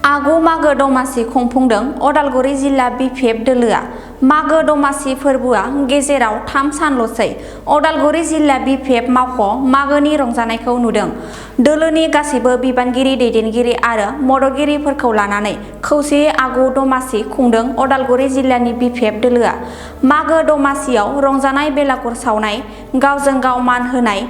आगु मागो दमासि खुंफुंदों उदालगुरि जिल्ला बिपिएफ दोलोआ। मागो दमासि फोरबोआ गेजेराव 3 सानल'सै। उदालगुरि जिल्ला बिपिएफ मावख' मागोनि रंजानायखौ नुदों। दोलोनि गासैबो बिबानगिरि दैदेनगिरि आरो मददगिरिफोरखौ लानानै खौसेयै आगु दमासि खुंदों उदालगुरि जिल्लानि बिपिएफ दोलोआ। मागो दमासियाव रंजानाय, बेलागुर सावनाय, गावजों गाव मान होनाय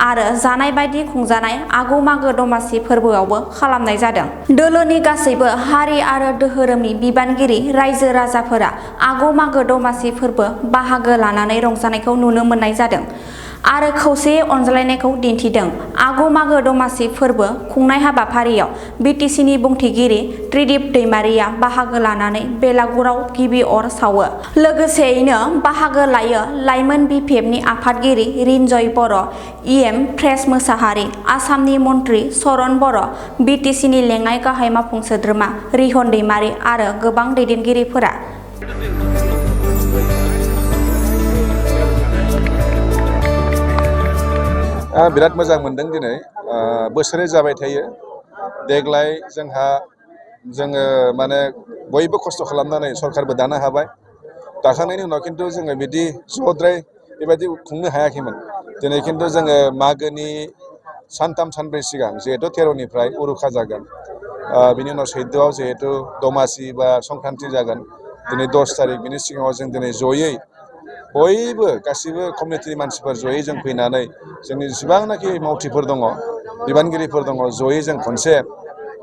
आरो जानाय बायदि खुंजानाय आगु मागो दमासि फोरबोआवबो खालामनाय जादों। दोलोनि गासैबो हारि आरो दोहोरोमनि बिबानगिरि रायजो राजाफोरा आगु मागो दमासि फोरबो बाहागो लानानै रंजानायखौ नुनो मोननाय जादों आरो खौसेयै अनज्लायनायखौ दिन्थिदों। आगु मागो दमासि फोरबो खुंनाय हाबाफारियाव बिटिसिनि बुंथिगिरि त्रिदिप दैमारिया बाहागो लानानै बेलागुराव गिबि अर सावो। लोगोसेयैनो बाहागो लायो लाइमोन बिपिएफनि आफादगिरि रिन्जय बर', इएम प्रेस मोसाहारि, आसामनि मन्त्रि चरण बर', बिटिसिनि लेङाइ गाहाय मावफुं सोद्रोमा रिहन दैमारि आरो गोबां दैदेनगिरिफोरा। बिराद मोजां मोनदों दिनै बोसोरै जाबाय थायो। देग्लाय जोङो माने बयबो खस्थ' खालामनानै सरकारबो दानो हाबाय। दाखांनायनि उनाव खिन्थु जोङो बिदि ज'द्राय बेबायदि खुंनो हायाखैमोन। दिनै खिन्थु जोङो मागोनि सानथाम सानब्रै सिगां जिहेथु 13निफ्राय उरुखा जागोन, बिनि उनाव 14आव जिहेतु दमासि बा संक्रान्ति जागोन, दिनै 10 तारिख, बिनि सिगाङाव जों दिनै जयै बयबो गासिबो कमिटिनि मानसिफोर जयै जों फैनानै जोंनि जेसेबांनाखि मावथिफोर दङ, बिबानगिरिफोर दङ, जयै जों खनसे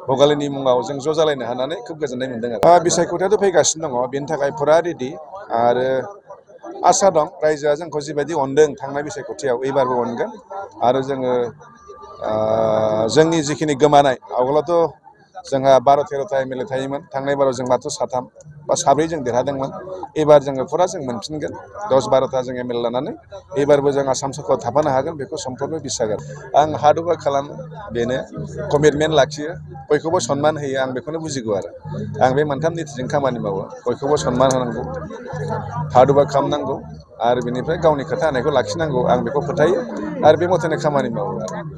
भगालिनि मुङाव जों ज' जालायनो हानानै खोब गोजोननाय मोनदों आरो। बिसायख'थियाथ' फैगासिनो दङ, बेनि थाखाय फुरा रेडि आरो आसा दं रायजोआ जोंखौ जिबायदि अनदों थांनाय बिसायख'थियाव एबारबो अनगोन आरो जोङो जोंनि जिखिनि गोमानाय, आवगोलावथ' जोंहा 12-13ता एमएलए थायोमोन, थांनाय बाराव जों मात्र 3 बा 4 जों देरहादोंमोन। एबार जोङो फुरा जों मोनफिनगोन 10-12ता जों एमएलए लानानै एबारबो जों आसाम सरकाराव थाफानो हागोन, बेखौ सम्पन्न बिसागोन। आं हार्डवार्क खालामो, बेनो कमिटमेन्ट लाखियो, बयखौबो सनमान होयो, आं बेखौनो बुजिगौ आरो। आं बे मोनथाम नितिजों खामानि मावो, बयखौबो सनमान होनांगौ, हार्डवार्क खालामनांगौ आरो बेनिफ्राय गावनि खोथा होनायखौ लाखिनांगौ, आं बेखौ फोथायो आरो बे मथेनो खामानि मावो आरो।